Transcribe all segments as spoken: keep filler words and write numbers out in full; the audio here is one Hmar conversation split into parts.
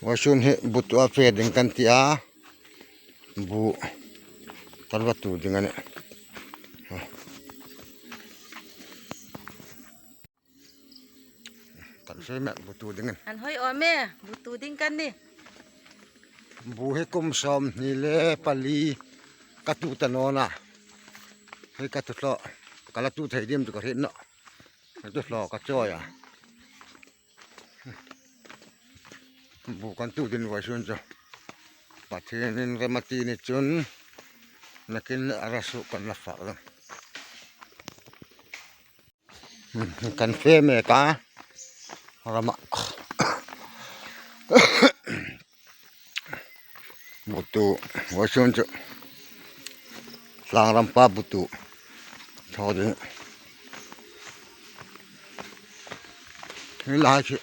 Vawisun hi butu a fe ding kan ti a. Bu kan va tu ding a nih. Kan fe mek butu ding a nih. An hoi awm e, butu ding kan nih. Bu hi kum sawmhni le pali ka tu ta naw a. Hei ka tu thaw, ka la tu thei dim chu ka hriet naw. Ka tu thaw ka chawi a. Bu kan tu ding vawisun chu. Pathienin rem a ti ni chun nakin a ra suok kan la fak ding. Kan fe mek a. Rama. Butu, vawisun chu. Tlangram pa butu. Thaw ding. Hi lai khi.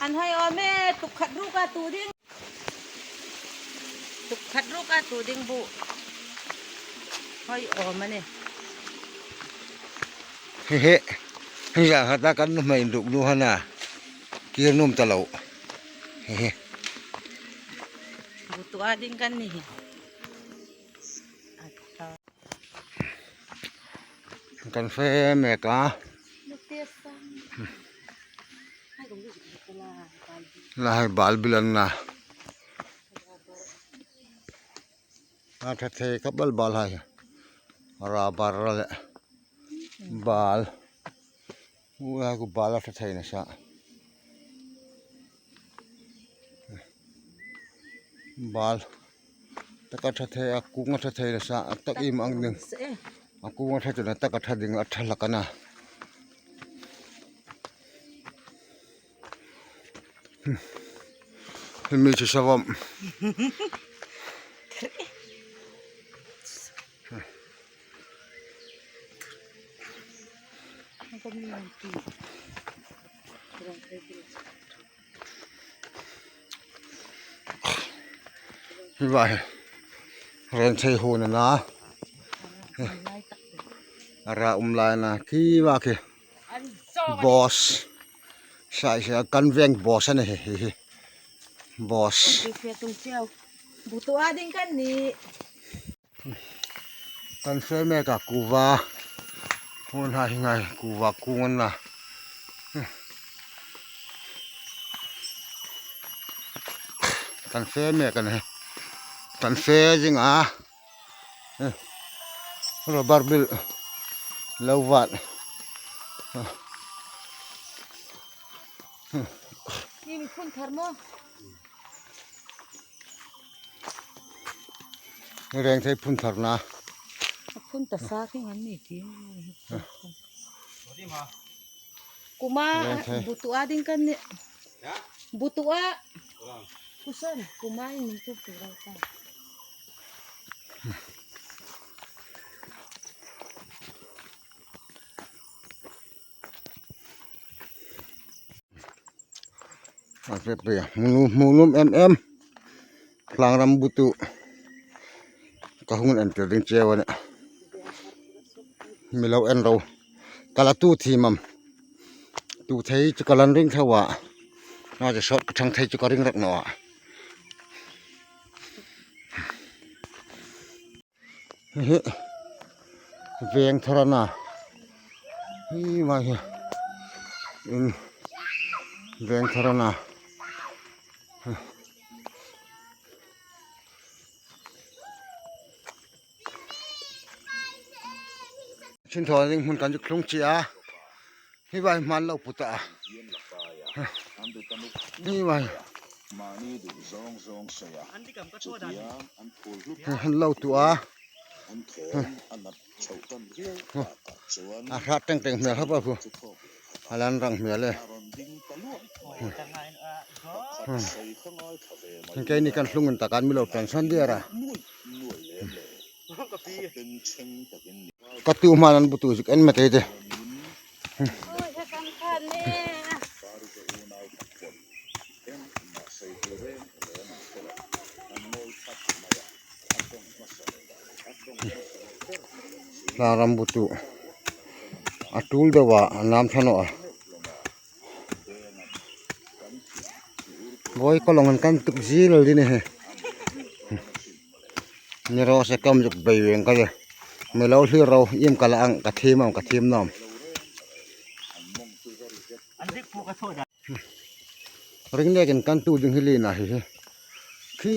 An hoi awm e, tuk khat ruok a tu ding. Tuk khat ruok a tu ding bu. Hoi awm a nih. He he. Hei za hata kan nuhmei induk nu hana. Kir nuom ta lo. He he. Butu a ding kan nih hi. Kan fe mek a. Lai bal bil an na. A ṭha thei ka bal bal hai. Rubber le bal. U la ku bal a ṭha thei nasa. Bal. Taka ṭha thei, a kung a ṭha thei nasa, a tak im ang ding. A kung a ṭha chun a taka ṭha ding, a ṭha hlak a na. Hi mi chu savom. Hi vai. Ren thei hun a na. A ra um lai na. Khi va khi. Boss. Sai sai kan veng boss a nih hi, hi, hi. Boss. Butu a ding kan nih. Kan fe mek a kuva. Hun ha hi ngai kuva kung an na. Kan fe mek a nih. Kan fe zing a. Rubber bil. Lo vat. Ni mi phun thar maw. Reng thei phun thar na. Phun ta sa khi ngan ni ti. Kuma. Reng thei. Butu a ding kan nih. Butu a. Kusan kuma in min tu tu rau ta. A fe pe, hmu, hmu nuom em em. Tlangram butu. Ka hung en tir ding cheu a nih. Mi lo en ro. Ka la tu thiem am. Tu thei chu ka la ring tho a. Na chu sawt ka thang thei chu ka ring rak naw a. Hi, hi. Veng thar a na. Hi, ma hi. In. Veng thar a na. Chin thaw ding hmun kan zuk tlung chi a. Hi vai hman lo pu ta a. Hi vai. An lo tu a. A hrat teng teng hmel hap a khu. A lan rang hmel e. Keini kan hlung in ta kan mi lo tan san dia ra. Ka tu hma nan butu zik en ma tei te. Oi, he kan khan ne. Tlangram butu. A tul deu a, a nam tha naw a. Voi ka lawng an kan tuk zi lo ding hi. Ni ro se kam zuk bei veng ka le. Mi lo hlir ro, iem ka la ang, ka thiem am, ka thiem nawm. Ring nekin kan tu ding hi lien a hi hi. Khi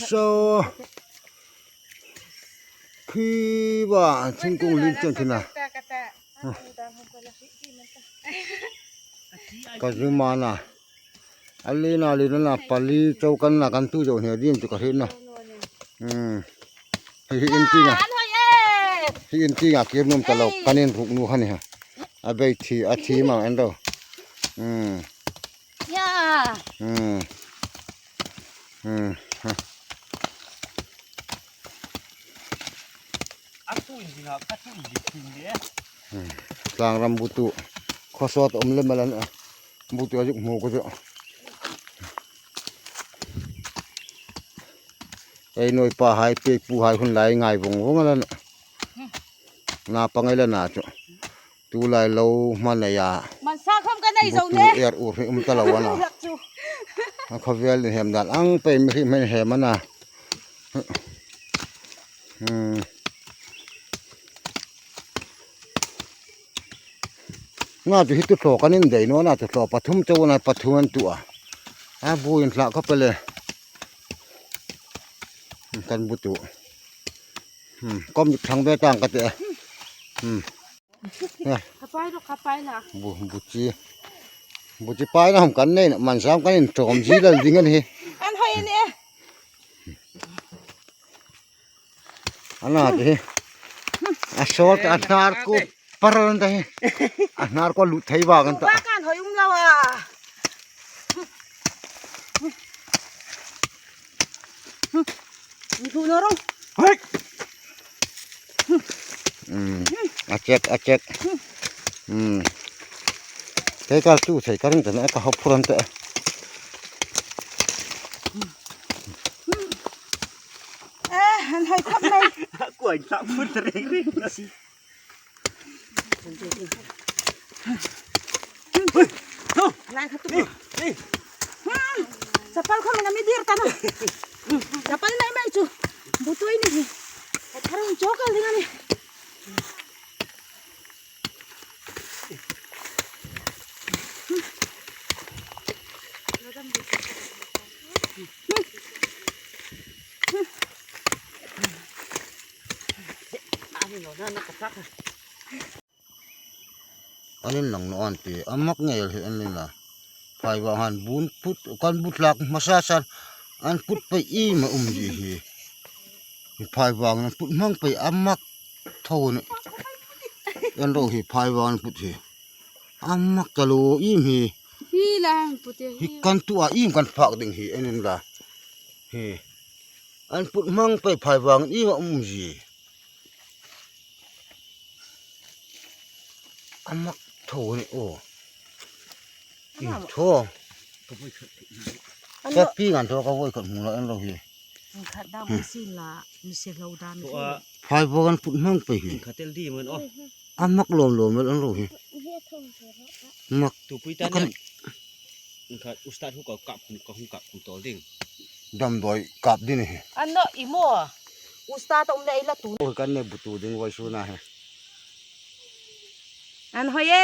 so. Khi ba, thingkung lien chen khi na. Ka zu ma na. A lien a, lien a, pali chau kan na, kan tu zo ni ding chu ka hriet naw. Hmm. Hi, hi in ti nga. An hoi e. Hi in ti nga kir nuom ta lo. Ei. Kan inruk nu kha ni ha. A bei thi, a thi ma en ro. Hmm. Ya. Hmm. Hmm. Ha. A tu in ding a, ka tu in ding ding de. Hmm. Tlangram butu. Khawsawt um le malan a. Butu a zuk hmu ka chu. Ei nuoi pa hai, pek pu hai hun lai ngai vong vong a la na. Na pangai la na chu. Tu lai lo hma nei a. Man sa khom ka nei zo butu ne. Er ur hi um ta lo a na. Lak chu. A khawvel ni hem dan ang pei mi hi men hem a na. Hmm. Nga chu hi tu thaw kan in dei naw na, tu thaw pathum chau na, pathum an tu a. A bu in thla ka pele. Kan butu. Hmm, kom thang be tang ka te. Hmm. Khapai ro, khapai la. Bu, buchi. Buchi pai na hom kan nei na, man sam kan in tawm zi lal ding a ni. An hoi ni. Ana ti. A sawt a hnar ko paral an ta hi. A hnar ko lut thei vak an ta. Ba kan hoi um lo a. Ni bu no ro. Hoi. Mm. A chek, a chek. Mm. Kei kal tu thei ka ring ta na ka hop phuran ta. Eh, an hoi khop mai. Kuai sa phut ring ring. Lai kha tu. Chapal kha mana mi dir ta na. Chapal nai mai chu. Butu ini. Thar un chok al ding ani. An inlang naw an ti, a mak ngei el hi an inla. Phai vang han bun put, kan bu thlak hmasa san, an put pei iem a um zie hi. Phai vang an put hmang pei a mak tho ni. An ro hi phai vang an put hi. A mak ta lo iem hi. Hi la an put hi. Hi kan tu a iem kan phak ding hi an inla. Hi. An put hmang pei phai vang iem a um zie. A mak tho ni aw. Iem tho. An lo. Sa pi ngan tho ka voi khat hmu la an lo hi. An khat dam sin la, mi se lo dam hi. Phai vang an put hmang pei hi. An khat el di man aw. A mak lawm lawm el an lo hi. Mak. Tu pui ta kan ni. Khat ustad hu ka kap kum, ka hung kap kum tol ding. Damdawi kap ding hi. An no i maw. Ustad um le i la tu. Oi, kan ne butu ding vawisuna hi. An hoi e,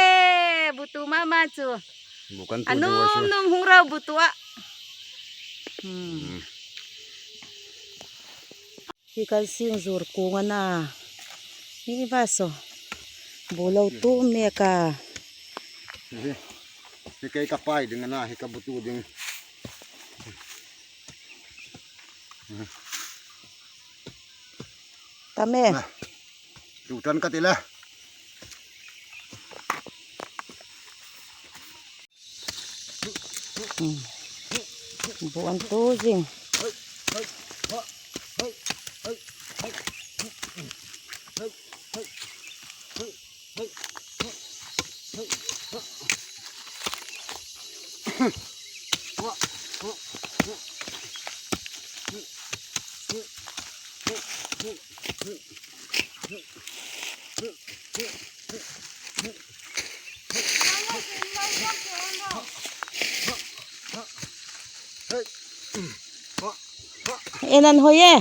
butu mama chu. Bu kan tu ding vawisun. An um num hung ro butu a. Hmm. Hmm. Hi kan sing zur kung a na. Hi va saw. Bu lo tu mek a. Hi, hi kei ka pai ding a na, hi ka butu ding. Ta me. Na. Tu tan ka ti la. Hmm. Bu an tu zing. En an hoi e.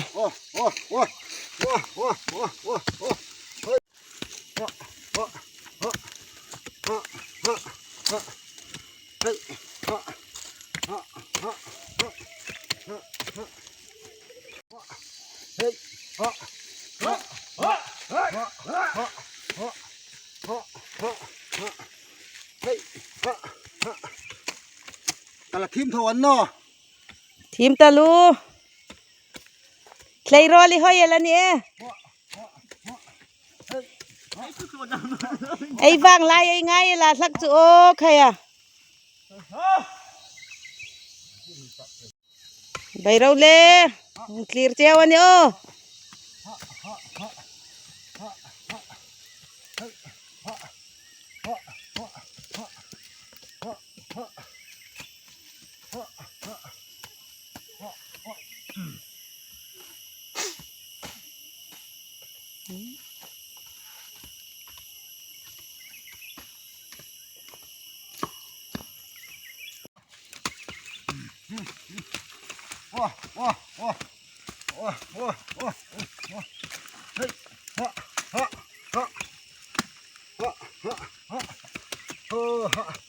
Ka la thiem tho an naw. Thiem ta lu. Tleirawl i hoi el a ni e. Ei vang lai ei ngai la hlak chu aw khai a. Bai ro le. Tlir cheu a ni aw.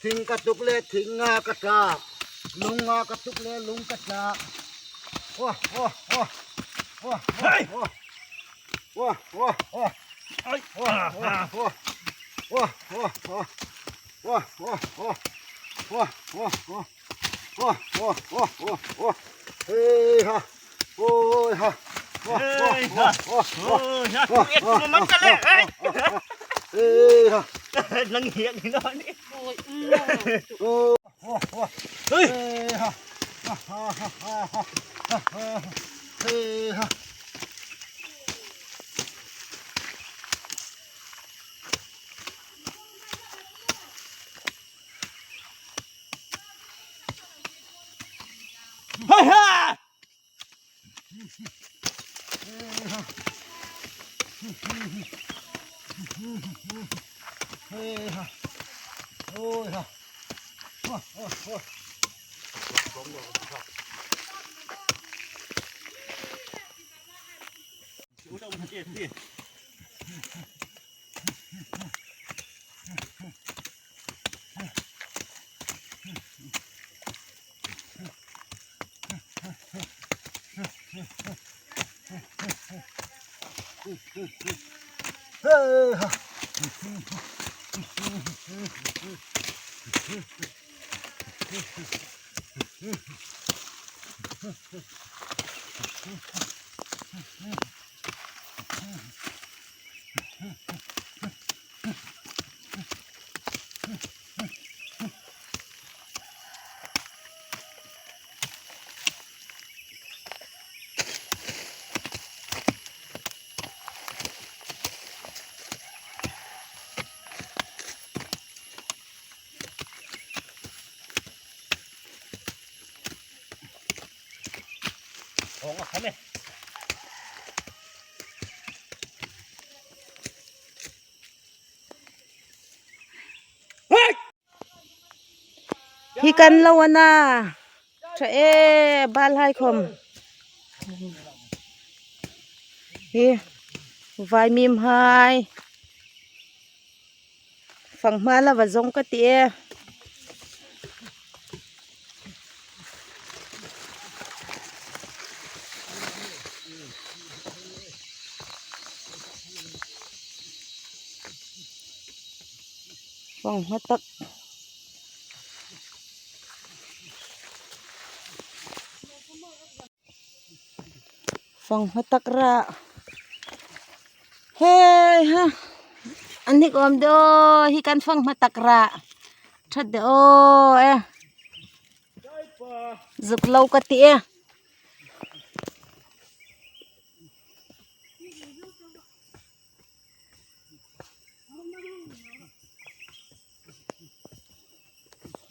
Thing ka tuk le thing nga ka tlak. Lung nga ka tuk le lung ka tlak. Wah, wah, wah. Wah, wah, wah. Wah, wah, wah. Ai. Wah, wah, wah. Wah, wah, wah. Wah, wah, wah. Wah, wah, wah. Wah, wah, wah, wah, wah. Hei ha. Oi ha. Wah, wah, wah, wah, wah. Hei ha. Wah, wah, wah. Hei ha. Nang hian ni naw ni. Oi, um. Oh. Wah, wah. Hei. Hei ha. Ha, ha, ha, ha. Ha, ha, ha. Hei ha. Hei ha. Hi kan lo a na. Ṭha e, bal hai khom. Hi vaimim hai. Fanghma la va zong ka ti e. Fanghma tak. Fanghma tak ra. Hei ha. An hnik awm de aw, hi kan fanghma tak ra. Ṭhat de aw e. Zuk lo ka ti e.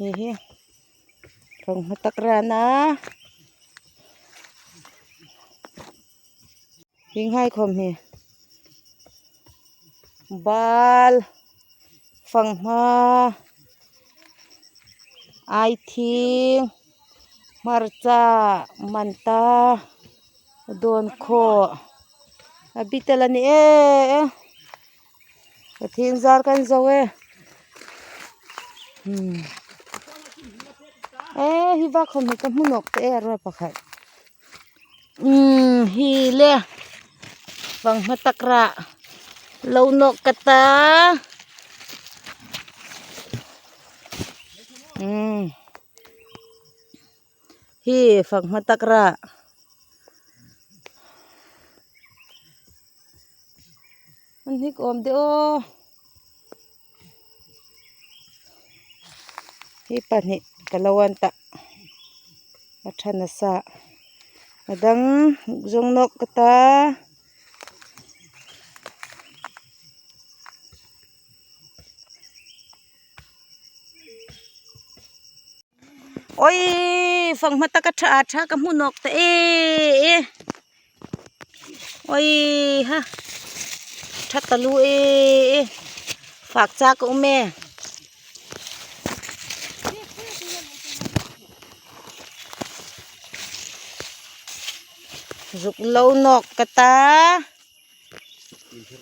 Hi hi. Fanghma tak ra na. Hieng hai khom hi. Bal, fanghma, aithieng. Hmarcha, manta, dawn khaw. A bitel a ni e, e. Ka thing zar kan zo e. Hmm. E, hi va khom hi ka hmu nawk ta e, ruo pakhat. Hmm, hi le. Fang hma tak ra. Lo nawk ka ta. Hmm. Hi fang hma tak ra. An hnik awm de aw. Hi pahni ka lo an ta. A ṭha nasa. A dang zong nawk ka ta. Oi, fang hma tak a ṭha, a ṭha ka hmu nawk ta e, e. Oi, ha. Ṭha taluo e, e. Fak chak a um e. Zuk lo nawk ka ta.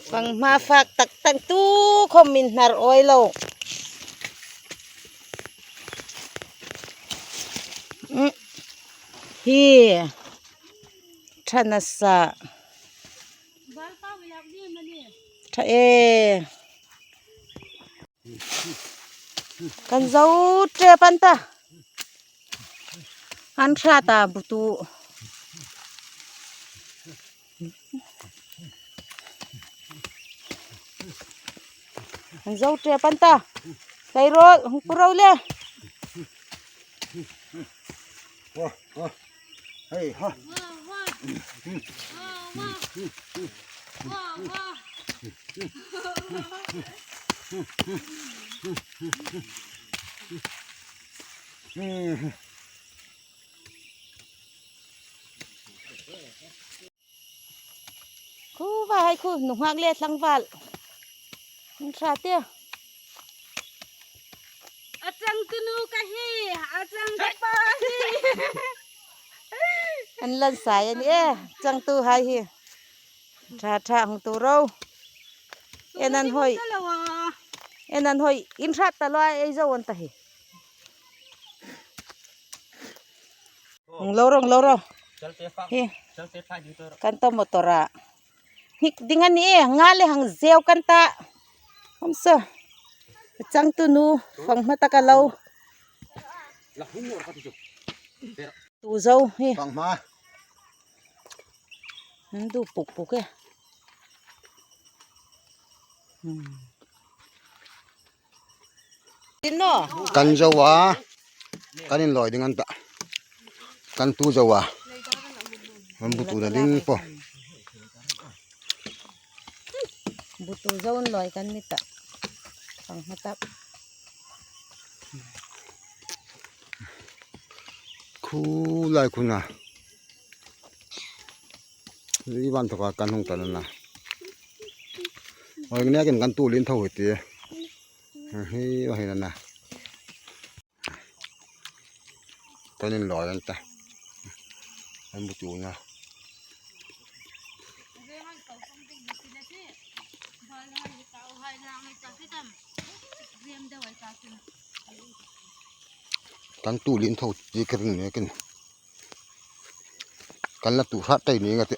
Fang hma fak tak tak tu khom min hnar awi lo. Mm. Hi. Ṭha nasa. Ṭha e. Kan zo ṭep an ta. An ṭha ta butu. Kan zo ṭep an ta. Kai ro, hung pu ro le. Hei, ha. Khu va hai khu, nunghak le tlangval. An ṭha tia. A changtunu ka hi, a changtupa hi. An lan sai a ni e, changtuhai hi. Ṭha ṭha hung tu ro. En an hoi. En an hoi, in ṭha ta lo a, ei zo an ta hi. Hung lo ro, hung lo ro. Hi. Kan ta motor a. Hnik ding a ni e, nga le hang zeu kan ta. Hom sa. Changtunu, fang hma tak a lo. Tu zo hi. Fang hma. An du puk puk e. Hmm. Kan zo a, kan inlawi ding an ta. Kan tu zo a. Kan butu na ding po. Butu zo inlawi kan ni ta. Fang hma tak. Khu lai khu na. Hi van thawka kan hung ta na na. Oi, nge kin kan tu lien tho hi ti. Hi, hi, hi na na. Kan inlawi an ta. An butu na. Kan tu lien tho ti ka ring ne kin. Kan la tu hrat tai ni nga te.